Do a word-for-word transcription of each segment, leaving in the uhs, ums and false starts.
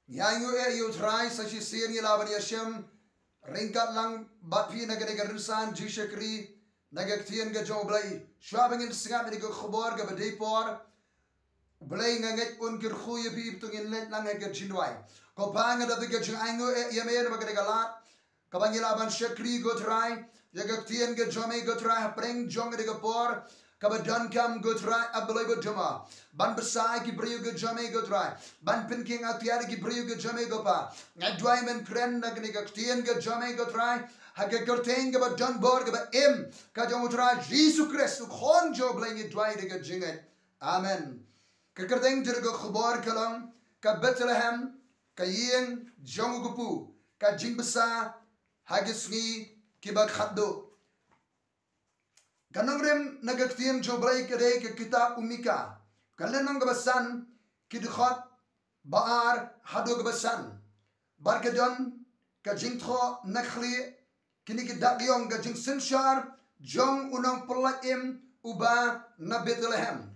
Ngi ainguh ïa U Trai sa shisien ngi lah ban ïashem ryngkat lang bad phi na kane ka rynsan jingshakri na ka ktien ka jong U Blei. Shuwa ba ngin sngap ïa ka khubor kaba dei por, U Blei nga ngeit un kyrkhu ïa phi, to ngin leit lang ha ka jingduwai. Ko Pa, nga da bynta ka jingainguh ïa me namar kane ka lad kaba ngi lah ban shakri, ko Trai, ïa ka ktien ka jong me, ko Trai, hapdeng jong kane ka por kaba donkam, ko Trai, A Blei badonma, ban bsa ïa ki briew ka jong me, ko Trai, ban pynkieng atiar ïa ki briew ka jong me, ko Pa. Nga duwai men kren na kane ka ktien ka jong me, ko Trai, ha ka kyrteng kaba don bor kaba im ka jong U Trai Jisu Khrist, U Khun jong U Blei, ngi duwai da ka jingngeit. Amen. Ka kyrteng jong ka khubor ka long ka Bethlehem, ka ïing jong u kpu, ka jingbsa ha ki sngi kiba khatduh. Ka nongrim na ka ktien jong U Blei ka dei ka kitab u Mika, ka lynnong kaba san, ki dkhot ba ar haduh kaba san. Bad ka don ka jingthoh na khlieh kine ki dak ïong ka jingsynshar jong u nongpyllait im uba na Bethlehem.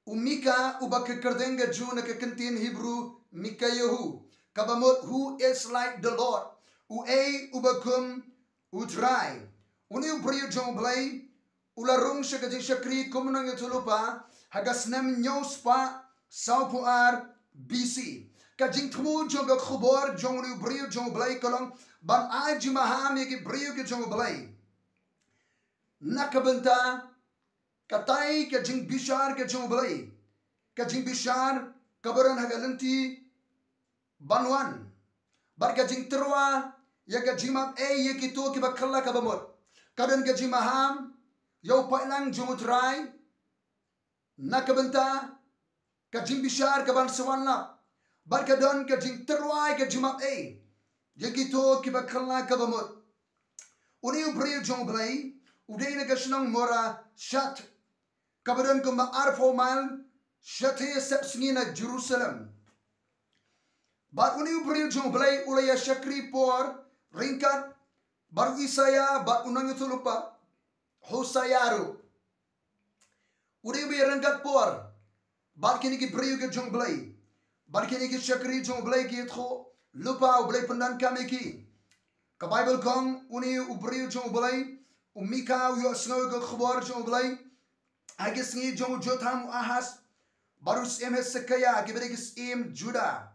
U Mika, uba ka kyrteng ka jong u na ka ktien Hebru Mikayahu, kaba mut Who is like the Lord, uei uba kum U Trai. Une u briew jong U Blei u la rung sha ka jingshakri kum u nongïathuhlypa ha ka snem hynñiew spah sawphew ar B C. Ka jingthmu jong ka khubor jong une u briew jong U Blei ka long ban ai jingmaham ïa ki briew ki jong U Blei na ka bynta katai ka jingbishar ka jong U Blei, ka jingbishar kaba don ha ka lynti ban wan, bad ka jingtyrwa ïa ka jingmap ei ïa kito kiba kylla kaba mut. Ka don ka jingmaham ïa u paidlang jong U Trai na ka bynta ka jingbishar kaban sa wan lap, bad ka don ka jingtyrwa ïa ka jingmap ei ïa kito kiba kylla kaba mut. Une u briew jong U Blei u dei na ka shnong Morasheth, kaba don kumba arphew mail shathie sepsngi na Jerusalem. Bad une u briew jong U Blei u la ïa shakri por ryngkat bad u Isaïah bad u nongïathuhlypa Hosaïah ruh. U dei uba ïa ryngkat por bad kine ki briew ki jong U Blei, bad kine ki shakri jong U Blei ki ïathuhlypa, U Blei pyndonkam ïa ki. Ka Baibl ka ong une u briew jong U Blei, u Mika, u ïohsngew ïa ka khubor jong U Blei ha ki sngi jong u Jotham u Ahas bad u Syiem Hesekiah, kiba dei ki syiem Judah.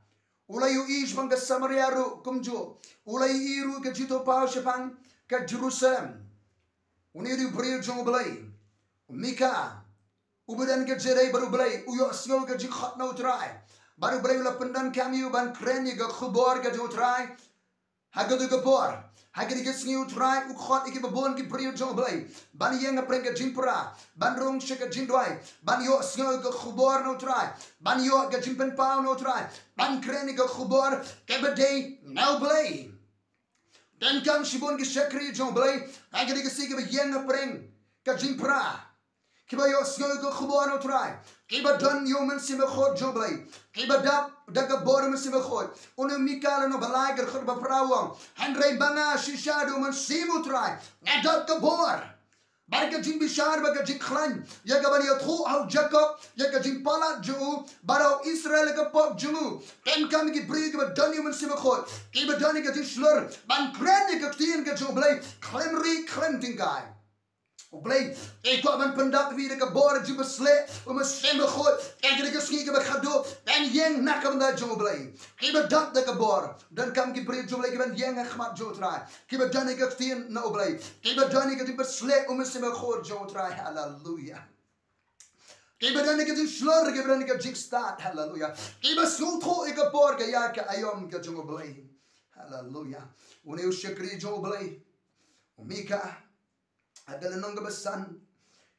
U la ïohi shaphang ka Samaria ruh kumjuh. U la ïohi ruh ka jingtowpaw shaphang ka Jerusalem. Une u dei u briew jong U Blei, u Mika, uba don ka jingïadei bad U Blei, u ïohsngew ïa ka jingkhot na U Trai. Bad U Blei u la pyndonkam ïa u ban kren ïa ka khubor ka jong U Trai ha kato ka por. Ha kine ki sngi U Trai u khot ïa kiba bun ki briew jong U Blei ban ïeng hapdeng ka jingpra, ban rung sha ka jingduwai, ban ïohsngew ïa ka khubor na U Trai, ban ïoh ka jingpynpaw na U Trai, ban kren ïa ka khubor kaba dei na U Blei. Donkam shibun ki shakri jong U Blei ha kine ki sngi kiba ïeng hapdeng ka jingpra, kiba ïohsngew ïa ka khubor na U Trai, kiba don ïa u Mynsiem Bakhuid jong U Blei, kiba dap da ka bor u Mynsiem Bakhuid. Une u Mika, lynnong ba lai, ka dkhot ba phra u ong: Hynrei ma nga shisha da u Mynsiem U Trai nga dap ka bor bad ka jingbishar bad ka jingkhlaiñ, ïa kaban ïathuh ha u Jakob ïa ka jingpalat jong u, bad ha u Israel ïa ka pop jong u. Donkam ki briew kiba don ïa u Mynsiem Bakhuid, kiba don ïa ka jingshlur ban kren ïa ka ktien ka jong U Blei khlem rieh khlem tyngkai. U Blei i kwah ban pyndap ïa phi da ka bor jingpynshlur u Mynsiem Bakhuid ha kine ki sngi kiba khatduh, ban ïeng na ka bynta jong U Blei. Kiba dap da ka bor, donkam ki briew jong U Blei kiban ïeng ha khmat jong U Trai, kiba don ïa ka ktien na U Blei, kiba don ïa ka jingpynshlur u Mynsiem Bakhuid jong U Trai. Haleluya. Kiba don ïa ka jingshlur, kiba don ïa ka jingstad. Haleluya. Kiba sngewthuh ïa ka bor ka ïa ka aïom ka jong U Blei. Haleluya. Une u shakri jong U Blei, u Mika, ha ka lynnong kaba san,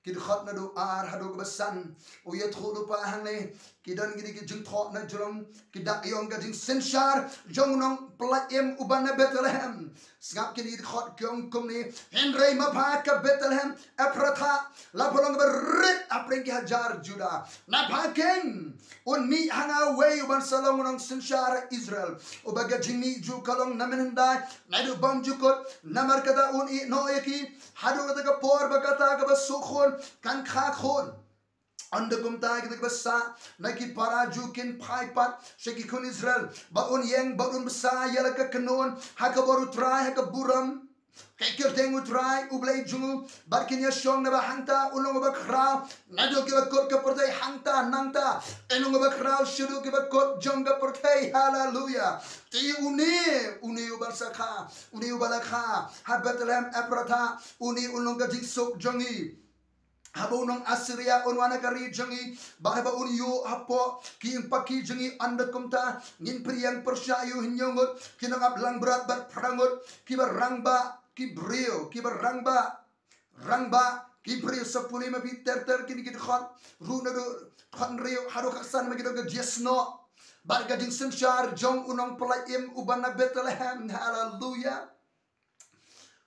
ki dkhot naduh ar haduh kaba san, u ïathuh lypa hangne, ki don kine ki jingthoh na jrong ki dak ïong ka jingsynshar jong u nongpyllait im uba na Bethlehem. Sngap kine ki dkhot ki ong kumne: Hynrei ma pha ka Bethlehem Ephrathah, la pha long kaba rit hapdeng ki hajar Judah, na pha keiñ un mih ha nga uwei uban sa long u nongsynshar Israel, uba ka jingmih jong u ka long na mynhyndai naduh bymjukut. Namar kata un ïehnoh ïa ki haduh kata ka por ba kata kaba suk khun kan kha khun. Ynda kumta kita kiba sah na ki para jong u kin phai pat sha ki khun Israel, bad un ïeng bad un bsa ïa la ka kynhun ha kaba U Trai ha ka burom ka kyrteng U Trai U Blei jong u, bad kin ïashong naba hangta un long uba khraw naduh kiba kut ka pyrthei hangta nangta, un long uba khraw shaduh kiba kut jong ka pyrthei. Haleluya. Te une, une uba sa kha, une uba la kha ha Bethlehem Ephrathah, une un long ka jingsuk jong ngi. Haba u nong Assyria un wan ha ka ri jong ngi, bad haba un ïoh hapoh ki ïingpaki jong ngi, ynda kumta ngin pyrshang pyrshah ïa u hynñiew ngut, ki nongap langbrot bad phra ngut kiba rangbah ki briew, kiba rangbah, rangbah ki briew. Sa pule ma phi ter ter kine ki dkhot ruh naduh dkhot hynriew haduh khatsan, ma ki don ka jingsngew bad ka jingsynshar jong u nongpyllait im uba na Bethlehem. Haleluya.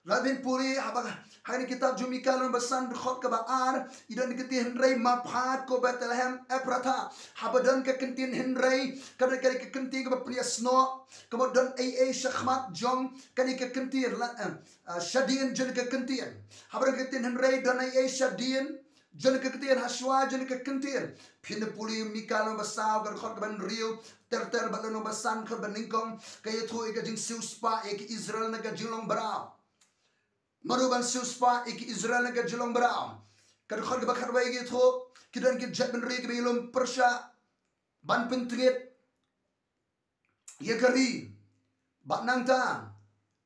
Lada phin pule ha ba, ha kane ka kitab jong u Mika lynnong ba san dkhot kaba ar, i don ka ktien, hynrei mapha ko Bethlehem Ephrathah. Haba don ka ktien hynrei, ka don ka ktien kaba pynïasnoh, kaba don ei ei shakhmat jong kane ka ktien, la, eh, ah, shadien jong ka ktien. Haba don ka ktien hynrei don ei ei shadien jong ka ktien, hashwa jong ka ktien. Phin pule Mika lynnong ba saw ka dkhot kaba hynriew ter ter bad lynnong ba san dkhot ba nyngkong, ka ïathuh ïa ka jingsiewspah ïa ki Israel na ka jinglong braw. Mano ban siewspah ïa ki Israel na ka jinglong braw? Ka dkhot kaba khatwei ka ïathuh, ki don ki jaitbynriew kiba ïalum pyrshah ban pyntngit ïa ka ri. Bad nangta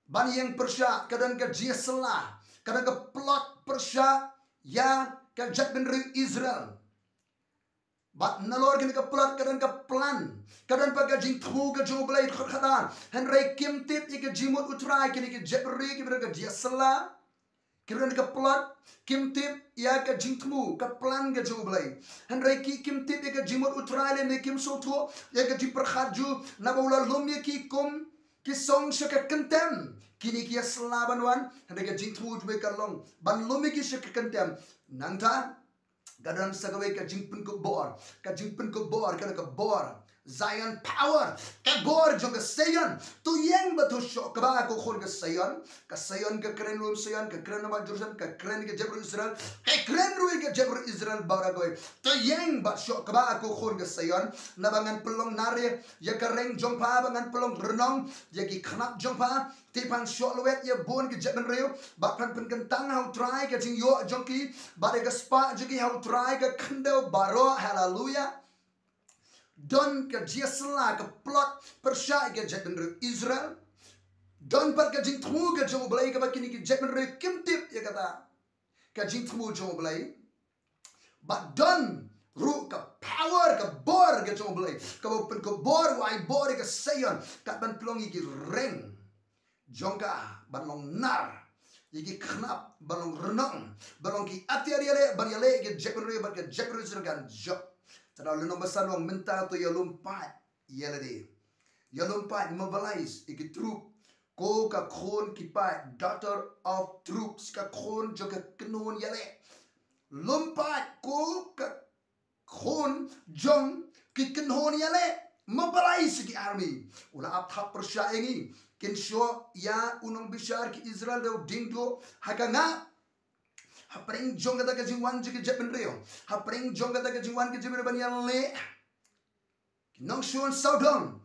ban ïeng pyrshah, ka don ka jingïasylla, ka don ka plot pyrshah ïa ka jaitbynriew Israel. Bad nalor kane ka plot ka don ka plan, ka don pat ka jingthmu ka jong U Blei. Dkhot khatar, hynrei kim tip ïa ka jingmut U Trai kine ki jaitbynriew kiba don ka jingïasylla, kiba don ka plot, kim tip ïa ka jingthmu, ka plan ka jong U Blei. Hynrei ki kim tip ïa ka jingmut U Trai lymne kim sngewthuh ïa ka jingpyrkhat jong u, naba u la lum ïa ki kum ki song sha ka kyntem. Kine ki ïasylla ban wan, hynrei ka jingthmu jong U Blei ka long ban lum ïa ki sha ka kyntem. Nangta ka don sa kawei ka jingpynkup bor, ka jingpynkup bor, ka don ka bor Zion power, ka bor jong ka Zion. To ïeng bad to shoh kba ko khun ka Zion. Ka Zion ka kren ruh Zion, ka kren namar Jerusalem, ka kren ka jaitbynriew Israel, ka kren ruh ka jaitbynriew Israel baroh kawei. To ïeng bad shoh kba ko khun ka Zion, naba ngan pynlong nar ïa ka reng jong pha, ba ngan pynlong rnong ïa ki khynnah jong pha. Te phan shoh lwet ïa bun ki jaitbynriew, bad phan pynkyntang ha U Trai ka jingïoh jong ki, bad ïa ka spah jong ki ha U Trai ka khyndew baroh. Haleluya. Don ka jingïasylla, ka plot pyrshah ïa ka jaitbynriew Israel. Don pat ka jingthmu ka jong U Blei kaba kine ki jaitbynriew kim tip ïa kata ka jingthmu jong U Blei. Bad don ruh ka power, ka bor ka jong U Blei, kaba u pynkup bor, u ai bor ïa ka Zion, kat ban pynlong ïa ki reng jong ka, ban long nar ïa ki khynnah, ban long rnong, ban long ki atiar ïaleh, ban ïaleh ïa ki jaitbynriew, ban ka jaitbynriew syrgan jok. Te da u lynnong ba san u ong, mynta to ïalum paid ïa lade. Ïalum paid, mobilize ïa ki troop. Ko ka khun ki paid, daughter of troops, ka khun jong ka kynhun ïaleh. Lum paid ko ka khun jong ki kynhun ïaleh. Mobilize ïa ki army. U la ap thap pyrshah ïa ngi. Kin shoh ïa u nongbishar ki Israel da u dieng duh ha ka ngah. Hapdeng jong kata ka jingwan jong ki jaitbynriew, hapdeng jong kata ka jingwan ki jaitbynriew ban ïaleh, ki nongshun sawdong.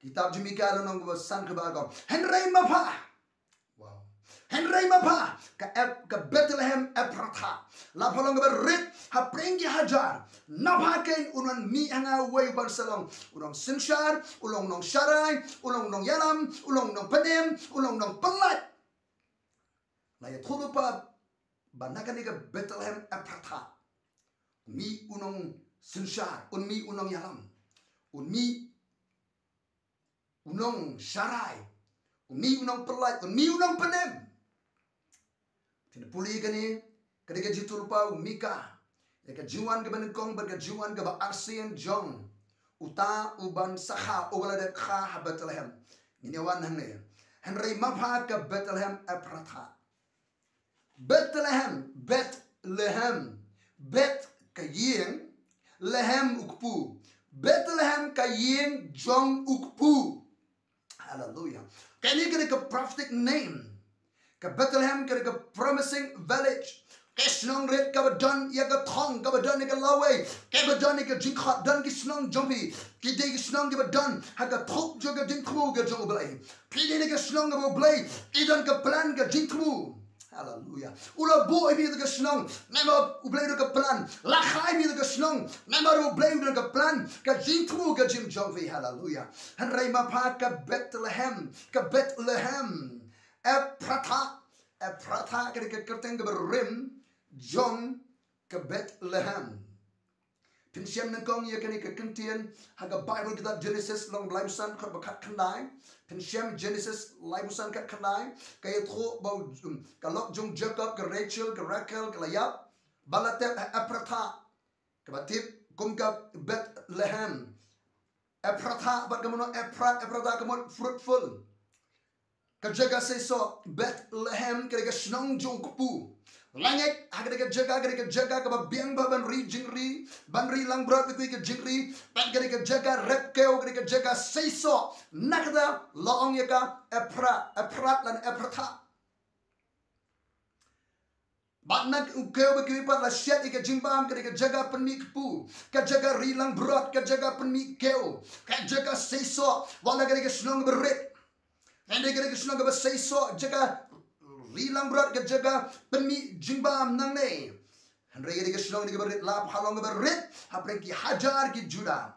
Kitab jong u Mika lynnong kaba san kaba ar ka ong, hynrei mapha. Wow. Hynrei mapha ka Ep-, ka Bethlehem Ephrathah, la pha long kaba rit hapdeng ki hajar. Na pha keiñ un wan mih ha nga uwei uban sa long u nongsynshar, u long u nongsharai, u long u nongïalam, u long u nongpynim, u long u nongpyllait. La ïathuh lypa ba na kane ka Bethlehem Ephrathah, un mih u nongsynshar, un mih u nongïalam, un mih u nongsharai, un mih u nongpyllait, un mih u nongpynim. Phin pule kane, kane ka jingïathuh lypa u Mika ïa ka jingwan kaba nyngkong bad ka jingwan kaba arsien jong uta uban sa kha, uba la dep kha ha Bethlehem. Ngin ïa wan hangne. Hynrei mapha ka Bethlehem Ephrathah. Bethlehem, Bethlehem. Beth ka ïing, Lehem u kpu. Bethlehem ka ïing jong u kpu. Haleluya. Kane ka dei ka prophetic name. Ka Bethlehem ka dei ka promising village. Ka shnong rit kaba don ïa ka thong, kaba don ïa ka lawei, kaba don ïa ka jingkhot, don ki shnong jong phi ki dei ki shnong kiba don ha ka thup jong ka jingthmu ka jong U Blei. Phi dei na ka shnong kaba U Blei i don ka plan ka jingthmu. Haleluya. U la buh ïa phi da ka shnong namar U Blei u don ka plan. La kha ïa phi da ka shnong namar U Blei u don ka plan ka jingthmu ka jingim jong phi. Haleluya. Hynrei ma pha ka Bethlehem, ka Bethlehem. Ephrathah, Ephrathah ka dei ka kyrteng kaba rim jong ka Bethlehem. Phin shem nyngkong ïa kane ka kyntien ha ka Baibl kitab Genesis lynnong ba laiphew san, dkhot ba khatkhyndai. Phin shem Genesis laiphew san, khatkhyndai. Ka ïathuh ba, um, ka lok jong Jakob, ka Rachel, ka Rakel, ka la ïap ba la tep ha Ephrathah, kaba tip kum ka Bethlehem. Ephrathah bad ka mut Ephrath, Ephrathah ka mut fruitful. Ka jaka seisoh. Bethlehem ka dei ka shnong jong u kpu. La ngeit ha ka dei ka jaka, ka dei ka jaka kaba biang bha ban ri jingri, ban ri langbrot, ka dei ka jingri. Bad ka dei ka jaka rep kew, ka dei ka jaka seisoh. Na kata la ong ïa ka Ephrath, Ephrath lane Ephrathah. Bad na u kew ba kiwei pat la shet ïa ka jingbam, ka dei ka jaka pynmih kpu, ka jaka ri langbrot, ka jaka pynmih kew, ka jaka seisoh. Wat la ka dei ka shnong ba rit, hynrei ka dei ka shnong kaba seisoh, jaka ri langbrot, ka jaka pynmih jingbam nangne. Hynrei ka dei ka shnong kaba rit, la pha long kaba rit hapdeng ki hajar ki Juda.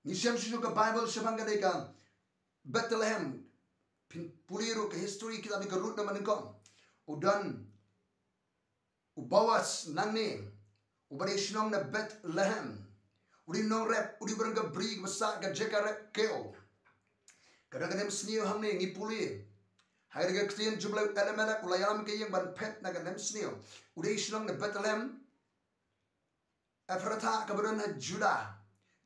Ngi shem shuh shuh ka Baibl shaphang ka dei ka Bethlehem. Phin pule ruh ka history kitab ka Ruth na mynnyngkong. U don u Boas nangne, uba dei shnong na Bethlehem. U dei nongrep, u dei ba don ka bri kaba sah, ka jaka rep kew. Ka don ka nemsniew hangne, ngi pule ha ka dei ka ktien jong U Blei, u Elimelek u la ïalam ka ïing ban phet na ka nemsniew. U dei shnong na Bethlehem. Ephrathah kaba don ha Juda.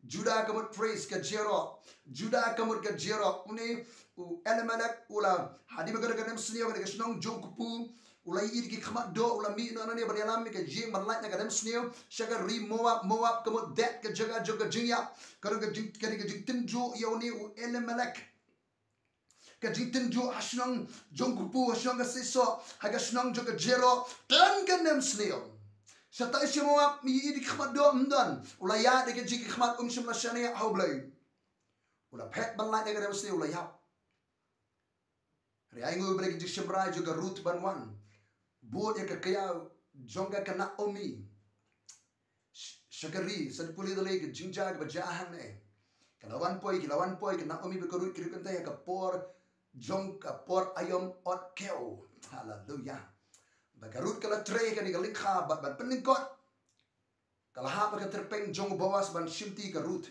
Juda ka mut praise, ka jia roh. Juda ka mut ka jia roh. Une u Elimelek u la, hadien ba ka don ka nemsniew, ka dei ka shnong jong u kpu, u la ïohi da ki khmat doh, u la mih noh nangne ban ïalam ïa ka ïing ban lait na ka nemsniew sha ka ri Moab. Moab ka mut ded, ka jaka jong ka jingïap. Ka don ka jing, ka dei ka jingtynjuh ïa une u Elimelek. Ka jingtynjuh ha shnong jong u kpu, ha shnong ka seisoh, ha ka shnong jong ka jia roh, don ka nemsniew. Shatai sha Moab, ïohi da ki khmat doh, ym don. U la ïaid da ka jingkhmat, um shym la shaniah ha U Blei. U la phet ban lait na ka nemsniew, u la ïap. Hynrei ainguh ïa U Blei, ka jingshymrai jong ka Ruth ban wan bud ïa ka kyiad jong ka, ka Naomi. Sh-, sha ka ri, sa pule da lei ka jingjia kaba jia hangne. Ka la wan poi, ki la wan poi, ka Naomi bad ka Ruth ki riewkynthei ha ka por jong, ka por aïom ot kew. Haleluya. Bad ka Ruth ka la trei ha kane ka lyngkha bad ban pynlyngkot. Ka la hap ha ka tyrpeng jong u Boas ban shimti ka Ruth.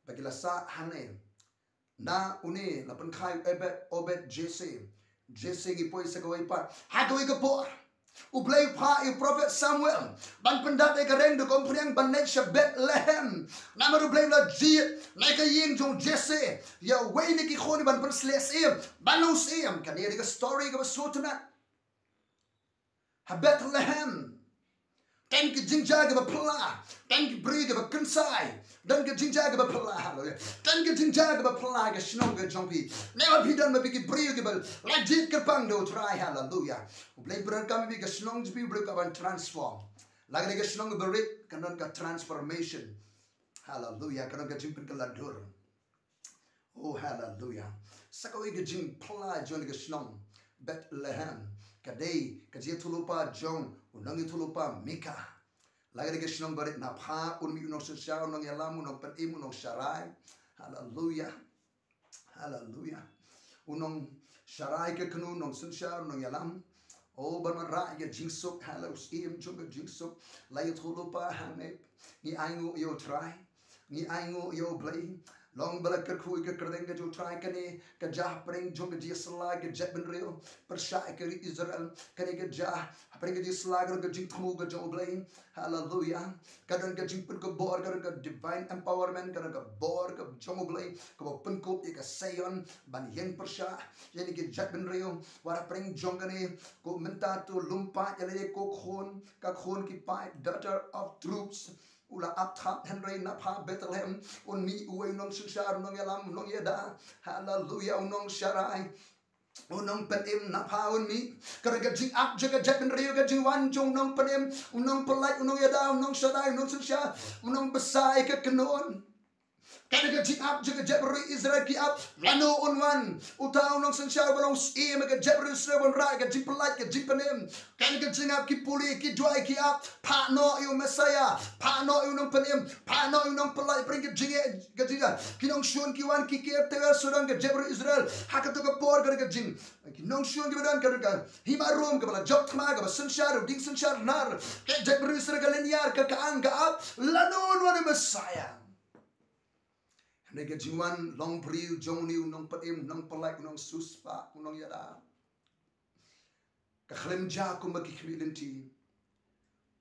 Bad ki la sah hangne. Na une la pynkha ïa u Obed, Obed Jesse. Jesse, ngi poi sa kawei pat. Ha kawei ka por U Blei u phah ïa u prophet Samuel ban pyndap ïa ka reng da ka umphniang ban leit sha Bethlehem. Namar U Blei u la jied na ka ïing jong u Jesse ïa uwei na ki khun ban pynsleh syiem, ban long syiem. Kane dei ka story kaba sngewtynnat. Ha Bethlehem. Don ka jingjia kaba phylla. Don ka briew kaba kynsai. Don ka jingjia kaba phylla. Haleluya. Don ka jingjia kaba phylla ha ka shnong ka jong phi. Namar phi don ma phi ki briew kiba la jied kyrpang da U Trai. Haleluya. U Blei u pyndonkam ïa phi, ka shnong jong phi U Blei u kwah ban transform. La ka dei ka shnong kaba rit, kan don ka transformation. Haleluya. Kan don ka jingpynkylla dur. Oh, haleluya. Sa kawei ka jingphylla jong ka shnong Bethlehem ka dei ka jingïathuhlypa jong u nongïathuhlypa Mika. La ka dei ka shnong ba rit, na pha un mih u nongsynshar, u nongïalam, u nongpynim, u nongsharai. Haleluya. Haleluya. U nongsharai ka kynnoh, u nongsynshar, u nongïalam. Oh, ban wanrah ïa ka jingsuk, haleluya, u syiem jong ka jingsuk. La ïathuhlypa hangne. Ngi ainguh ïa U Trai. Ngi ainguh ïa U Blei. Long ba la kyrkhu ïa ka kyrteng ka jong U Trai. Kane ka jia hapdeng jong ka jingïasyllok ka jaitbynriew pyrshah ïa ka ri Israel. Kane ka jia hapdeng ka jingïasyllok ka jingthmu ka jong U Blei. Haleluya. Ka don ka jingpynkupbor, ka don ka divine empowerment, ka don ka bor ka jong U Blei kaba pynkup ïa ka Zion ban ïeng pyrshah ïa kine ki jaitbynriew. Wat hapdeng jong kane, ko mynta to lum paid ïa lade ko khun, ka khun ki paid, daughter of troops. U la ap thap, hynrei na pha Bethlehem un mih uwei u nongsynshar, u nongïalam, u nongïada. Haleluya, u nongsharai. U nongpynim na pha un mih. Ka dei ka jingap jong ka jaitbynriew, ka jingwan jong u nongpynim, u nongpyllait, u nongïada, u nongsharai, u nongsynshar, u nongbsa ïa ka kynhun. Ka dei ka jingap jong ka jaitbynriew Israel, ki ap lano un wan uta u nongsynshar uba long syiem ïa ka jaitbynriew Israel ban rah ïa ka jingpyllait, ka jingpynim. Ka dei ka jingap, ki pule, ki duwai, ki ap, phah noh ïa u Messiah, phah noh ïa u nongpynim, phah noh ïa u nongpyllait, pyrshah ka jingeh, ka jingeh. Ki nongshun ki wan, ki ker tewel sawdong ka jaitbynriew Israel. Ha kato ka por ka dei ka jing, ki nongshun kiba don, ka dei ka hima Rom kaba la jop thma, kaba synshar, u dieng synshar nar. Ka jaitbynriew Israel ka lyniar, ka, ka ang, ka ap lano un wan u Messiah. Hynrei ka jingwan long briew jong une u nongpynim, nongpyllait, u nongsiewspah, u nongïada. Ka khlem jia kumba ki khmih lynti.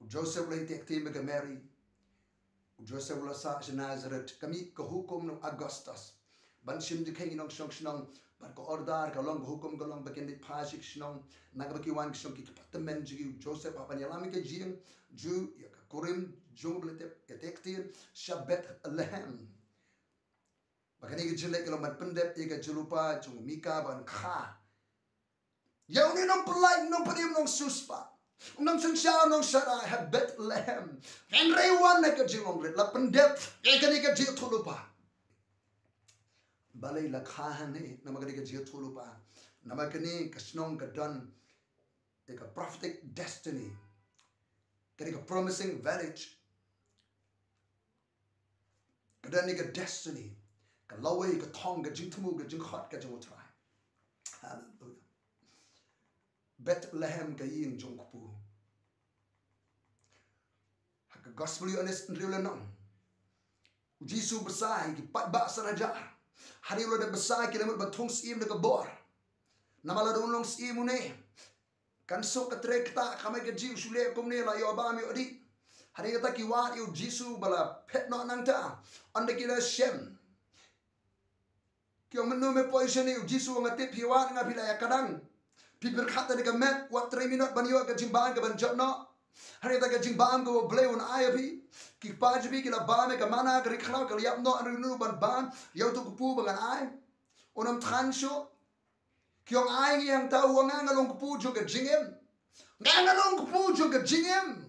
U Joseph u la ïatek ktien bad ka Mary. U Joseph u la sah sha Nazareth, ka mih ka hukum na u Augustus ban shim jingkheiñ ïa ki nongshong shnong, bad ka order, ka long, ka hukum ka long ba kin leit phai sha ki shnong na kaba ki wan ki shnong, ki kpa tymmen jong ki. U Joseph hap ban ïalam ïa ka ïing, ju ïa ka kurim jong u ba la ïatek, ïatek ktien sha Bethlehem. Ba kane ka jingleit ka long ban pyndep ïa ka jinglypa jong u Mika ban kha ïa une u nongpyllait, u nongpynim, u nongsiewspah, u nongsynshar, u nongsharai ha Bethlehem. Hynrei wan ha ka jinglong rit la pyndep ïa kane ka jingïathuhlypa. Balei la kha hangne? Namar kane ka jingïathuhlypa, namar kane ka shnong ka don ïa ka prophetic destiny. Kane ka promising village ka don ïa ka destiny, ka lawei, ka thong, ka jingthmu, ka jingkhot ka jong U Trai. Haleluia. Bethlehem ka ïing jong u kpu. Ha ka Gospel u Ïoannis hynriew lynnong, u Jisu bsa ïa ki paidbah san hajar. Hadien u la dep bsa ïa ki la mut ban thung syiem da ka bor. Namar lada un long syiem une, kan suk ka trei ktah, kamai kajih, u shu leh kumne, la ïoh bam ïoh dih. Hadien kata ki wad ïa u Jisu ba la phet noh nangta. Ynda ki la shem, ki ong, mynno me poi shane? U Jisu u ong, nga tip phi wad nga, phi la ïa kdang. Phi pyrkhat da ka met, wat trei minot ban ïoh ka jingbam ka ban jot noh. Hadien kata ka jingbam kaba U Blei un ai ïa phi, ki kpa jong phi ki la bam ïa ka manna, ka ri khlaw, ka la ïap noh, hynrei uno ban bam ïa uto u kpu ba ngan ai? Un ym thngan shuh. Ki ong, ai ngi hangta. U ong, nga, nga long kpu jong ka jingim. Nga, nga long kpu jong ka jingim.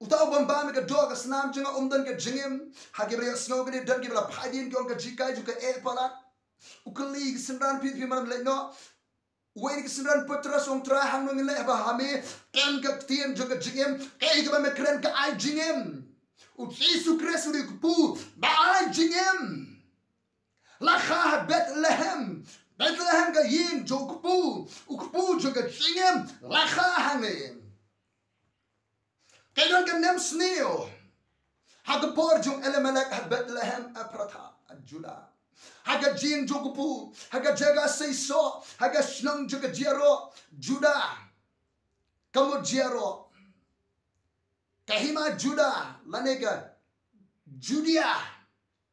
Uta u ban bam ïa ka doh ka snam jong nga um don ka jingim. Ha kiba la ïohsngew kane don kiba la phai dien, ki ong, ka jinghikai jong ka eh palat. U kylli ki synran, phi, phi marwei leit noh. Uwei na ki synran, Petros, u ong, Trai, hangno ngin leit? Haba ha me don ka ktien jong ka jingim. Kaei kaba me kren ka ai jingim. U Jisu Khrist u dei u kpu ba ai jingim. La kha ha Bethlehem. Bethlehem ka ïing jong u kpu, u kpu jong ka jingim. La kha hangne. Ka don ka nemsniew ha ka por jong u Elimelek ha Bethlehem Ephrathah ha Judah. Ha ka jingïing jong u kpu, ha ka jaka seisoh, ha ka shnong jong ka jia roh, Judah. Ka mut jia roh, ka hima Judah lane ka Judea.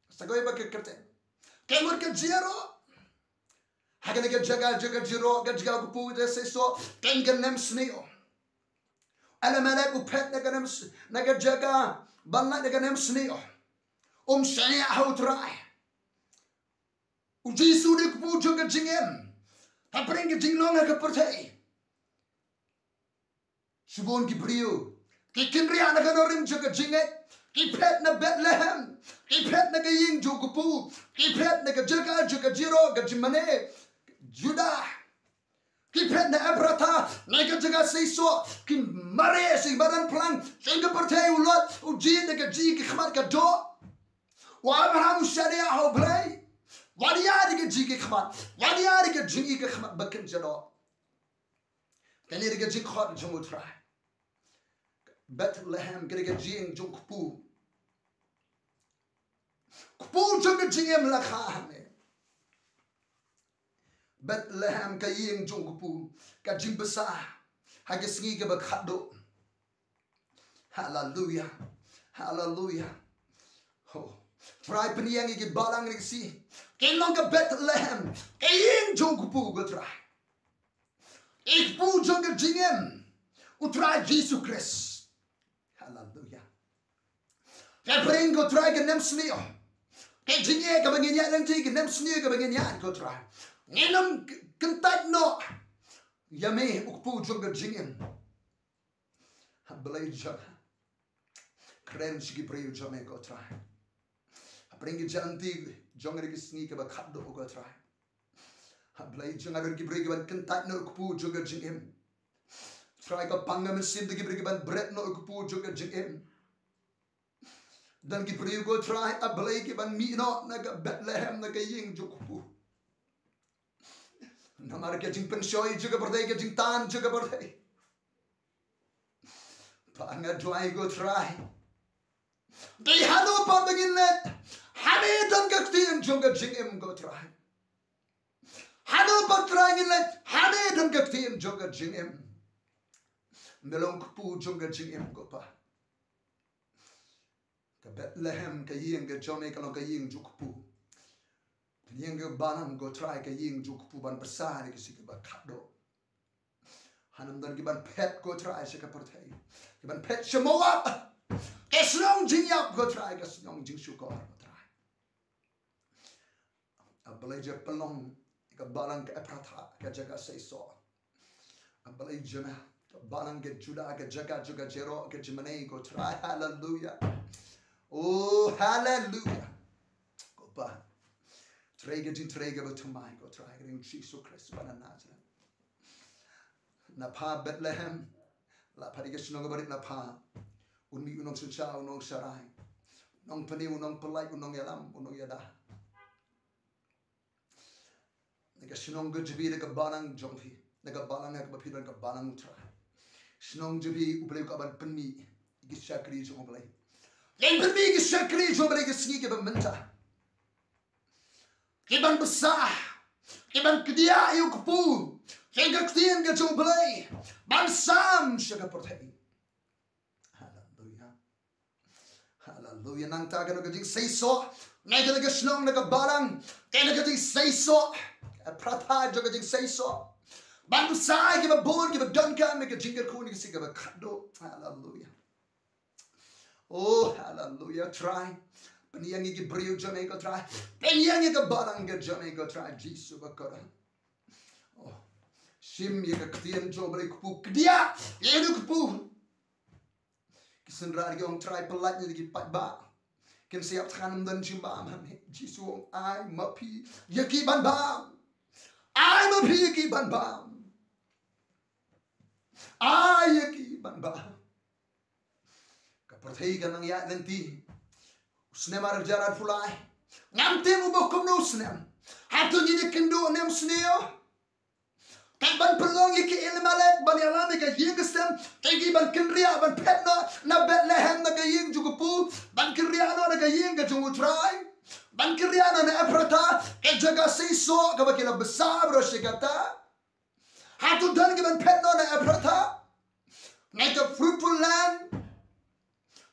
Sa kawei pat ka kyrteng. Ka mut ka jia roh. Ha kane ka jaka, jaka jia roh, ka jaka u kpu, ka seisoh, ka don ka nemsniew. Elimelek u phet na ka nems-, na ka jaka ban lait na ka nemsniew. Um shaniah ha U Trai. U Jisu u dei u kpu jong ka jingim. Hapdeng ka jinglong ha ka pyrthei, shibun ki briew ki kynriah na ka nongrim jong ka jingngeit. Ki phet na Bethlehem. Ki phet na ka ïing jong u kpu. Ki phet na ka jaka jong ka jia roh, ka jingmane Judah. Ki phet na Ephrathah, na ka jaka seisoh. Ki mareh sha ki madan phlang jong ka pyrthei. U Lot u jied da ka jingïohi khmat ka doh. U Abraham u shaniah ha U Blei. Wat ïa da ka jingïohi khmat, wat ïa da ka jingïohi khmat ba kynja doh. Kane ka dei ka jingkhot jong U Trai. Bethlehem ka dei ka jingïing jong u kpu. Kpu jong ka jingim la kha hangne. Bethlehem ka ïing jong u kpu. Ka jingbsa ha ka sngi kaba khatduh. Haleluia. Haleluia. Oh. Trai, pynïeng ïa ki balang ne ki si. Kin long ka Bethlehem ka ïing jong u kpu, ko Trai. I kpu jong ka jingim, U Trai Jisu Khrist. Haleluia. Ka bring, ko Trai, ka nemsniew. Ka jingeh kaba ngin ïaid lynti, ka nemsniew kaba ngin ïaid, ko Trai. Ngin ym kyntait noh ïa me, u kpu jong ka jingim. A Blei jong nga, kren sha ki briew jong me ko Trai. Hapdeng ki jingïaid jong nga ha ki sngi kiba khatduh ko Trai. A Blei jong nga, don ki briew kiban kyntait noh ïa u kpu jong ka jingim. Trai, ka pang ka mynsiem da ki briew kiban bret noh ïa u kpu jong ka jingim. Don ki briew ko Trai, A Blei, kiban mih noh na ka Bethlehem, na ka ïing jong u kpu. Namar ka jingpynshoi jong ka pyrthei, ka jingtan jong ka pyrthei. Ba nga duwai ko Trai, dei hano pat ba ngin leit, ha me don ka ktien jong ka jingim ko Trai. Hano pat Trai ngin leit, ha me don ka ktien jong ka jingim. Me long u kpu jong ka jingim ko Pa. Ka Bethlehem, ka ïing ka jong me, ka long ka ïing jong u kpu. Ka ïing ka balang ko Trai, ka ïing jong u kpu, ban bsa ïa ki sngi kiba khatduh. Hangne don kiban phet ko Trai sha ka pyrthei, kiban phet sha Moab. Ka shnong jingïap ko Trai, ka shnong jingshukor ko Trai. A Blei, pynlong ka balang ka Ephrathah, ka jaka seisoh. A Blei jong nga, ka balang ka Judah, ka jaka jong ka jingïaroh, ka jingmane ko Trai. Haleluya. Oh, haleluya. Ko Pa, trei ka jingtrei kaba thymmai ko Trai, ha ka kyrteng u Jisu Khrist uba na Nasareth. Na pha Bethlehem, la pha dei ka shnong kaba rit na pha. Un mih u nongsynshar, u nongsharai, u nongpynim, u nongpynlait, u nongïalam, u nongïada. Na ka shnong ka jong phi, na ka balang jong phi, na ka balang kaba phi don, ka balang u Trai. Shnong jong phi, U Blei u kwah ban pynmih ïa ki shakri jong U Blei. Ïa pynmih ïa ki shakri jong U Blei ha ki sngi kiba mynta. Kiban bsa, kiban kdiah ïa u kpu, ïa ka ktien ka jong U Blei, ban sam sha ka pyrthei. Haleluya. Haleluya. Nangta kane ka jingseisoh, nangta kane ka shnong, kane ka balang, kane ka jingseisoh, Ephrathah jong ka jingseisoh. Ban bsa ïa kiba bun, kiba donkam ïa ka jingkyrkhu ha ki sngi kiba khatduh. Haleluya. Oh, haleluya, Trai. Pynïeng ïa ki briew jong me ko Trai. Pynïeng ïa ka balang ka jong me ko Trai Jisu bakordor. Oh, shim ïa ka ktien jong U Blei, kpu, kdiah ïa u kpu. Ki synran ki ong Trai, pyllait ïa ki paidbah. Kin sa ïap than, ym don jingbam ha me. Jisu u ong, ai ma phi ïa ki ban bam. Ai ma phi ïa ki ban bam. Ai ïa ki ban bam. Ka pyrthei ka nang ïaid lynti. U snem ar hajar arphew lai, ngam tip uba kumno u snem. Hato ngin ïakynduh ne ym sniew? Kat ban pynlong ïa ki Elimelek ban ïalam ïa ka ïing ka sem, ïa ki ban kynriah ban phet noh na Bethlehem, na ka ïing jong u kpu, ban kynriah noh na ka ïing ka jong u Trai, ban kynriah noh na Ephrathah, ka jaka seisoh kaba ki la bsa baroh shi katta. Hato don ki ban phet noh na Ephrathah, na ka fruitful land?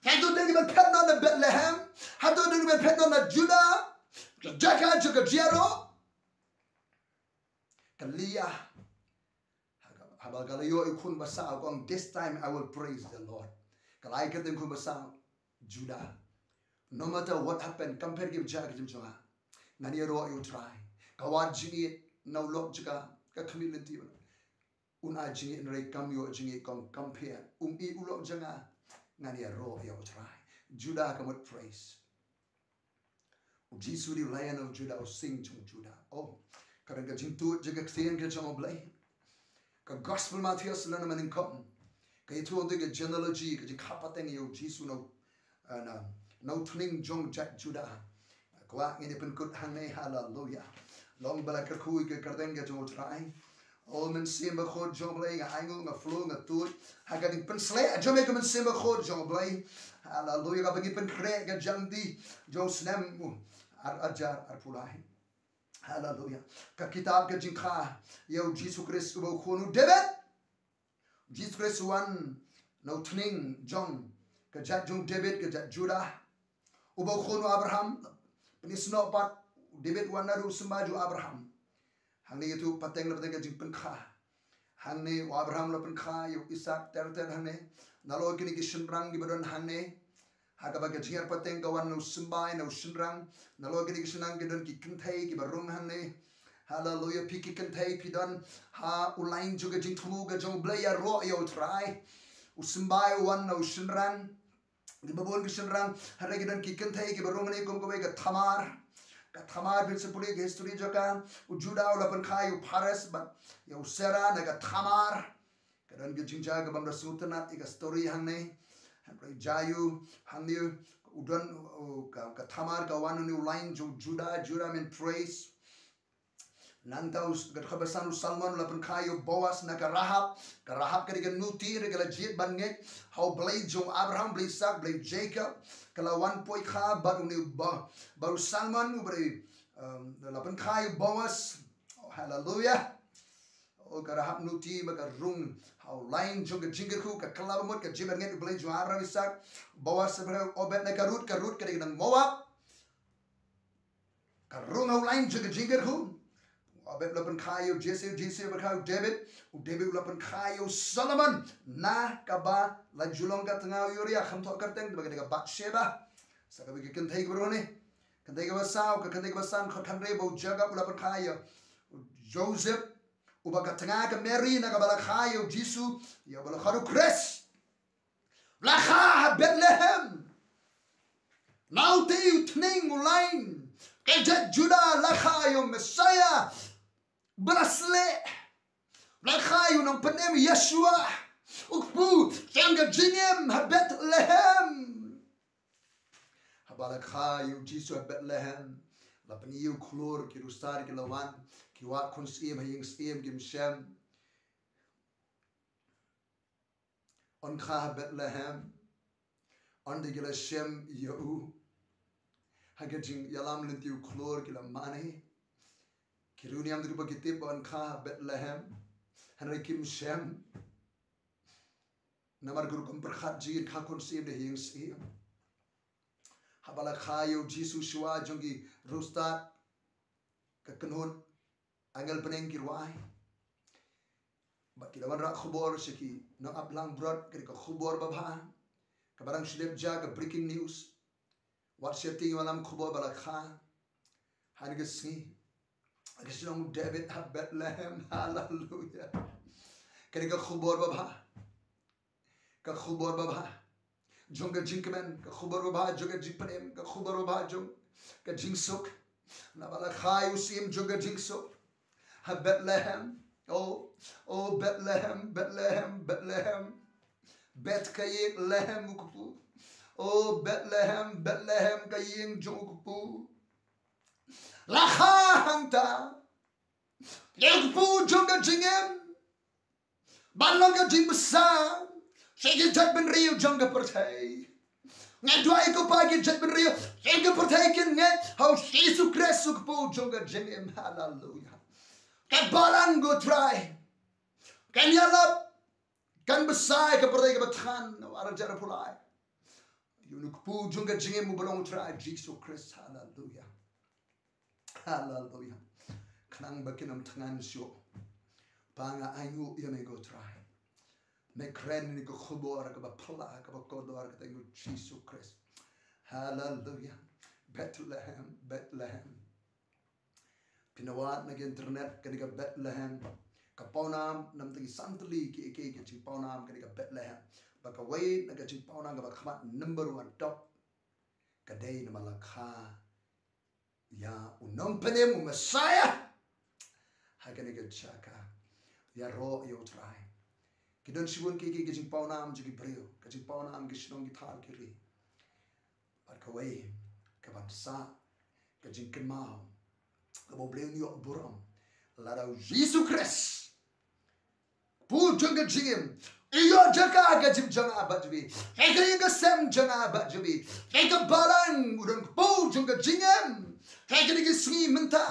Hato don ki ban phet noh na Bethlehem? Hato don ki ban phet noh na Judah, ka jaka jong ka jingïaroh? Ka Leah, haba ka la ïoh ïa u khun basaw, ka ong, "This time I will praise the Lord." Ka la ai kyrteng khun basaw Judah. No matter what happen, kam pher ki bjah ki jingmut jong nga, ngan ïaroh ïa u Trai. Ka wad jingïeit na u lok jong ka, ka khmih lynti. Un ai jingïeit, hynrei kam ïoh jingïeit, ka ong kam pher. Um ïeit u lok jong nga, ngan ïaroh ïa u Trai. Judah ka mut praise. U Jisu u dei u Lion of Judah, u Sing jong Judah. Oh, ka don ka jingtuid jong ka ktien ka jong U Blei. Ka Gospel Mathaios lynnong ba nyngkong, ka ïathuh ïa ka genealogy, ka jingkhap pateng ïa u Jisu na, na, na u thning jong jait Judah. Kwah ngin ïa pynkut hangne, haleluya. Long ba la kyrkhu ïa ka kyrteng ka jong u Trai. O Mynsiem Bakhuid jong U Blei, nga ainguh, nga flow, nga tuid ha ka jingpynshlur jong me ko Mynsiem Bakhuid jong U Blei. Haleluya. Kaba ngi pynkhreh ka jingïaid jong u snem u ar hajar arphew lai. Haleluya. Ka kitab ka jingkha ïa u Jisu Khrist uba u khun u David. U Jisu Khrist u wan na u thning jong ka jait jong u David, ka jait Judah. Uba u khun u Abraham, pyni snoh pat, u David u wan naduh u symbai jong u Abraham. Hangne ïathuh pateng la pateng ka jingpynkha. Hangne u Abraham la pynkha ïa u Isaak ter ter hangne. Nalor kine ki shynrang kiba don hangne. Ha kaba ka jingïar pateng ka wan na u symbai, na u shynrang. Nalor kine ki shynrang ki don ki kynthei kiba rung hangne. Haleluya. Phi ki kynthei phi don ha u lain jong ka jingthmu ka jong U Blei, ïaroh ïa U Trai. U symbai u wan na u shynrang. Kiba bun ki shynrang, hynrei ki don ki kynthei kiba rung hangne kum kawei ka Thamar. Ka Thamar, phin sa pule ka history jong ka. U Judah u la pynkha ïa u Pharez bad ïa u Serah na ka Thamar. Ka don ka jingjia kaba ym da sngewtynnat ïa ka story hangne. Hynrei jia ïa u, hangne u don, u, ka, ka Thamar ka wan na u lain jong u Judah, Judah means praise. Nangta u, ka dkhot ba san, u Salmon u la pynkha ïa u Boaz na ka Rahab. Ka Rahab ka dei ka nuti, hynrei ka la jied ban ngeit ha U Blei jong u Abraham, Blei Isak, Blei Jakob. Ka la wan poi kha bad une u Bo-, bad u Salmon u brei, um, la pynkha ïa u Boaz. Oh, haleluya. Oh, ka Rahab nuti ba ka rung ha u lain jong ka jingkyrkhu, ka kylla ba mut, ka jied ban ngeit ha U Blei jong u Abraham, Isak, Boaz, Abraham, Obed na ka Ruth, ka Ruth ka dei ka nong Moab. Ka rung ha u lain jong ka jingkyrkhu. Obed u la pynkha ïa u Jesse, u Jesse u la pynkha ïa u David, u David u la pynkha ïa u Solomon. Na kaba la ju long ka tnga u Uriah, kham thoh kyrteng, ba ka dei ka Bathsheba. Sa kawei ka kynthei kaba rung hangne. Kynthei kaba saw, ka kynthei kaba san, dkhot khathynriew, ba u Jakob u la pynkha ïa u Joseph, uba ka tnga ka Mary na kaba la kha ïa u Jisu, ïa uba la khot u Khrist. La kha ha Bethlehem. Na utei u tneng u lain ka jait Judah la kha ïa u Messiah ba la sleh. La kha ïa u nongpynim, Yeshua, u kpu jong ka jingim, ha Bethlehem. Haba la kha ïa u Jisu ha Bethlehem, la pyni ïa u khlur, ki riewstad ki la wan, ki wad khun syiem ha ïing syiem, kim shem. Yn kha ha Bethlehem. Ynda ki la shem ïa u, ha ka jingïalam lynti u khlur ki la mane. Ki riewniam te kiba ki tip ba yn kha ha Bethlehem, hynrei kim shem. Namar ka rukom pyrkhat jong ki, yn kha khun syiem da ha ïing syiem. Haba la kha ïa u Jisu shuwa jong ki riewstad, ka kynhun angel bneng ki rwai. Bad ki la wanrah khubor sha ki nongap langbrot, ka dei ka khubor babha. Kaba dang shu dep jia, ka breaking news. Wat sheptieng ïa u alam khubor ba la kha. Ha kane ka sngi, ha ka shnong David ha Bethlehem. Haleluya. Ka dei ka khubor babha. Ka khubor babha jong ka jingkmen, ka khubor babha jong ka jingpynim, ka khubor babha jong ka jingsuk. Naba la kha ïa u syiem jong ka jingsuk ha Bethlehem. O, o Bethlehem, Bethlehem, Bethlehem. Beth ka ïing, Lehem u kpu. O Bethlehem, Bethlehem ka ïing jong u kpu. La kha hangta ïa u kpu jong ka jingim. Ban long ka jingbsa sha ki jaitbynriew jong ka pyrthei. Nga duwai ko Pa, ki jaitbynriew jong ka pyrthei kin ngeit ha u Jisu Khrist u kpu jong ka jingim. Haleluya. Ka balang ko Trai kan ïalap, kan bsa ïa ka pyrthei kaba thngan na u ar hajar arphew lai. Ïa u kpu jong ka jingim uba long u Trai Jisu Khrist. Haleluya. Haleluya. Khnang ba kin ym thngan shuh, Pa, nga ainguh ïa me ko Trai. Me kren ïa ka khubor kaba phylla, kaba kordor, ka kyrteng u Jisu Khrist. Haleluya. Bethlehem, Bethlehem. Phin wad na ka internet, kane ka Bethlehem, ka pawnam, namar ki san tylli ki, ki, ki jingpawnam kane ka Bethlehem. Bad kawei na ka jingpawnam kaba khmat number one, top, ka dei namar la kha ïa u nongpynim, u Messiah, ha kane ka jaka. Ïaroh ïa u Trai. Ki don shibun ki, ki, ki jingpawnam jong ki briew, ka jingpawnam ki shnong, ki thaw, ki ri. Bad kawei kaban sah ka jingkynmaw kaba U Blei un ïoh burom, lada u Jisu Khrist, kpu jong ka jingim, u ïoh jaka ha ka jingim jong nga bad jong phi, ha ka ïing ka sem jong nga bad jong phi, ha ka balang, u don kpu jong ka jingim ha kine ki sngi mynta.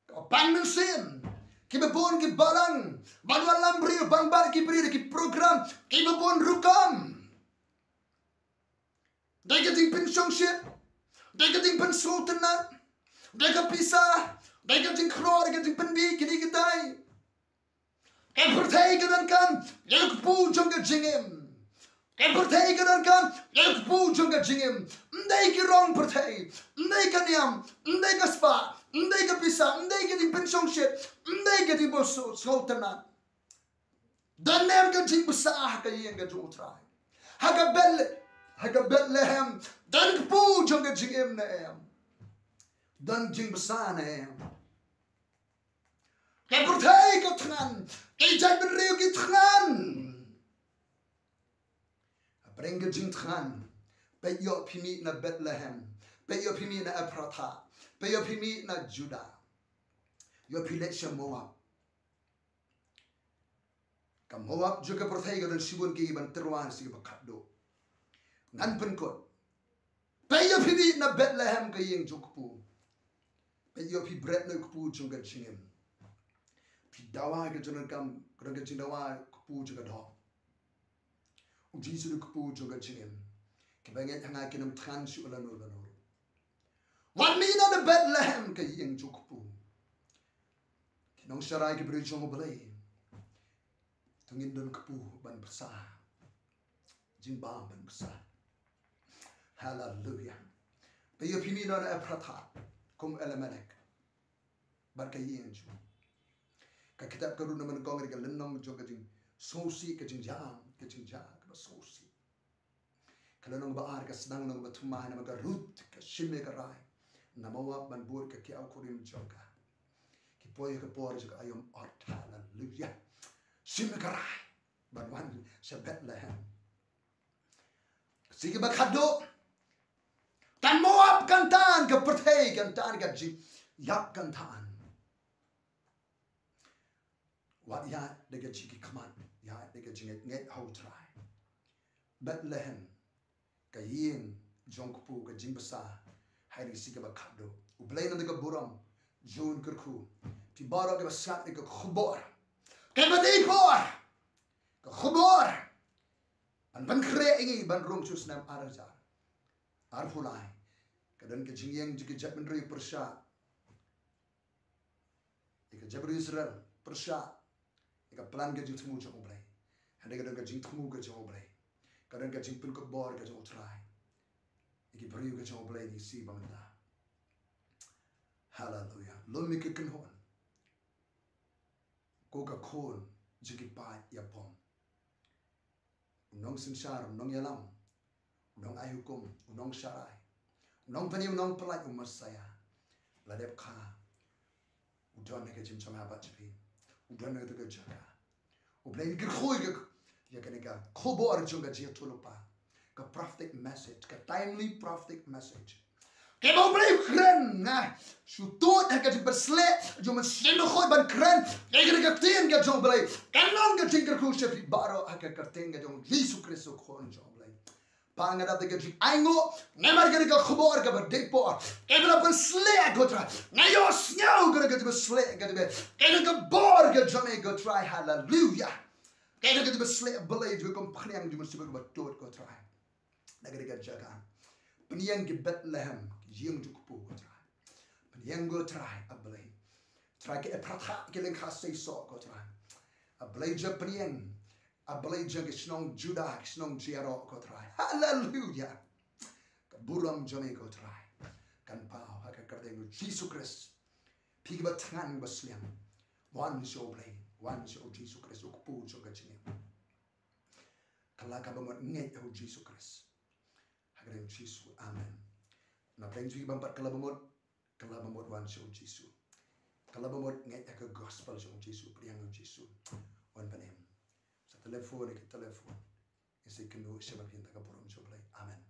Ka pan mynsiem, kiba bun ki balang ban wallam briew, ban bat ki briew da ki program kiba bun rukom. Da ka jingpynshongshit, da ka jingpynsngewtynnat, da ka pisa, da ka jingkhlor, da ka jingpynbih kine kitai. Ka pyrthei ka donkam ïa u kpu jong ka jingim. Ka pyrthei ka donkam ïa u kpu jong ka jingim, ym dei ki rong pyrthei, ym dei ka niam, ym dei ka spah, ym dei ka pisa, ym dei ka jingpynshongshit, ym dei ka jingpynsngewtynnat. Don ne em ka jingbsa ha ka ïing ka jong U Trai? Ha ka Beth, ha ka Bethlehem don kpu jong ka jingim ne em? Don jingbsa ne em? Ka pyrthei ka thngan, ki jaitbynriew ki thngan. Hapdeng ka jingthngan, peit, ïoh phi mih na Bethlehem, peit, ïoh phi mih na Ephrathah, peit, ïoh phi mih na Judah, ïoh phi leit sha Moab. Ka Moab jong ka pyrthei ka don shibun ki ban tyrwa sha kiba khatduh. Ngan pynkut. Peit, ïoh phi mih na Bethlehem, ka ïing jong U Kpu. Peit, ïoh phi bret na U Kpu jong ka jingim. Phi dawa ka jingdonkam, ka don ka jingdawa U Kpu jong ka doh. U Jisu U Kpu jong ka jingim. Kiba ngeit ha nga kin ym thngan shuh lano lano. Wat mih noh na Bethlehem, ka ïing jong U Kpu. Ki nongsharai, ki briew jong U Blei, to ngin don kpu ban bsa. Jingbam ban bsa. Haleluya. Peit, ïoh phi mih noh na Ephrathah kum Elimelek bad ka ïing jong u. Ka kitab ka Ruth na man kong, ka lynnong jong ka jingsngewsih, ka jingïam, ka jingjia kaba sngewsih. Ka lynnong ba ar ka sdang lynnong ba thymmai, namar ka Ruth ka shim ïa ka rai na Moab ban bud ka kiaw kurim jong ka. Ki poi ha ka por jong ka aïom ot. Haleluya. Shim ïa ka rai ban wan sha Bethlehem. Sha kiba khatduh, kan Moab kan tan, ka pyrthei kan tan, ka jingïap kan tan. Wat ïaid da ka jingkhmat, ïaid da ka jingngeit, ngeit ha U Trai. Bethlehem, ka ïing jong U Kpu, ka jingbsa ha ri sha kiba khatduh. U Blei un da ka burom jong u kyrkhu. Phi baroh kiba sngap ïa ka khubor, kaba dei por, ka khubor ban pynkhreh ïa ngi ban rung sha u snem ar hajar arphew lai. Ka don ka jingïeng jong ki jaitbynriew pyrshah ïa ka jaitbynriew Israel, pyrshah ïa ka plan ka jingthmu jong U Blei. Hynrei ka don ka jingthmu ka jong U Blei, ka don ka jingpynkupbor ka jong U Trai ïa ki briew ka jong U Blei ha ri sha ba mynta. Haleluya. Lum ïa ki kynhun, ko ka khun jong ki paid ïapom. U nongsynshar, u nongïalam, u nongai hukum, u nongsharai, u nongpyni, u nongpyllait, u Messaïah. La dep kha, u don ha ka jingim jong nga bad jong phi. U don ha kata ka jaka. U Blei un kyrkhu ïa ka, ïa kane ka khubor jong ka jingïathuhlypa, ka prophetic message, ka timely prophetic message. Kaba U Blei u kren, nga shu tuid ha ka jingpynshlur jong u Mynsiem Bakhuid ban kren ïa kane ka ktien ka jong U Blei. Kan long ka jingkyrkhu sha phi baroh ha ka kyrteng ka jong U Jisu Khrist, U Khun jong U Blei. Pa, nga dap da ka jingainguh namar kane ka khubor kaba dei por, kaba la pynsleh, ko Trai. Nga ïohsngew kane ka jingpynsleh, kane ka bor ka jong me, ko Trai. Haleluya. Kane ka jingpynsleh, Blei, jong ka pynïeng jong u Mynsiem Bakhuid, ko Trai. Na kane ka jaka, pynïeng ki Bethlehem, ki ïing jong U Kpu, ko Trai. Pynïeng, ko Trai, A Blei. Trai, ki Ephrathah, ki lyngkha seisoh, ko Trai. A Blei, jong pynïeng, A Blei, jong ki shnong Judah, ki shnong jong U Trai, ko Trai. Haleluya. Ka burom jong me, ko Trai, kan paw ha ka kyrteng U Jisu Khrist. Phi kiba thngan, kiba sliang, wan sha U Blei, wan sha U Jisu Khrist, U Kpu jong ka jingim. Kylla kaba mut, ngeit ha U Jisu Khrist. Ha ka kyrteng U Jisu. Amen. Na pdeng jong phi bym pat kylla ba mut, kylla ba mut, wan sha U Jisu. Kylla ba mut, ngeit ha ka gospel jong U Jisu, pdiang U Jisu. Wan pynim. Sa telephone ki telephone, ngin sa ïakynduh sha ba phin, da ka burom jong U Blei. Amen.